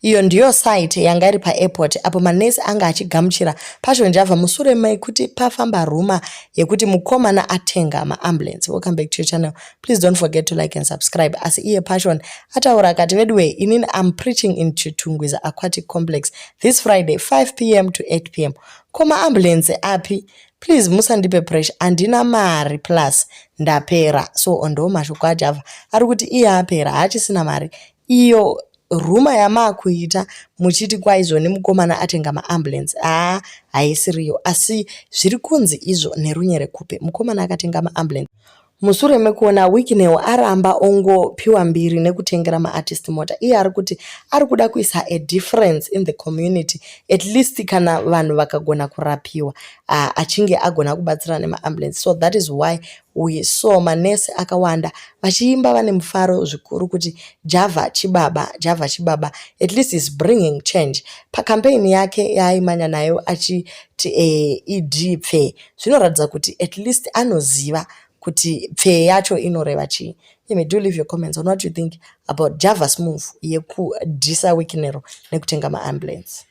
Iyo ndiyo site yanga iri paairport apo manesi anga achigamuchira Passion Java musure mekuti pafamba rumour yekuti mukomana atenga maambulance. Welcome back to your channel. Please don't forget to like and subscribe. Asi iye Passion ataura akati, "Veduwe, inini I'm preaching in Chitungwiza Aquatic Complex this Friday, 5 p.m. to 8 p.m. Ko maambulance api? Please musandipe pressure, handina mari, plus ndapera." So ndo mashoko aJava ari kuti iye apera, haachisina mari. Iyo rumour yamaakuita muchiti kwaizvo nemukomana atenga maambulance, haa, haisiriyo. Asi zviri kunzi izvo nerunyerekupe mukomana akatenga maambulance musure mekuona Wicknell aramba ongopiwa mbiri nekutengera maartist mota. Iye ari kuti ari kuda kuisa a difference in the community, at least kana vanhu vakagona kurapiwa, achinge agona kubatsira nemaambulance. So that is why we saw manesi akawanda vachiimba vane mufaro zvikuru kuti Java chibaba, Java chibaba, at least is bringing change. Pacampaign yake yaaimanya nayo achiti ED pfee, zvinoratidza kuti at least anoziva kuti pfee yacho inoreva chii. Imi do leave your comments on what you think about Java's move yekudhisa Wicknell nekutenga maambulance.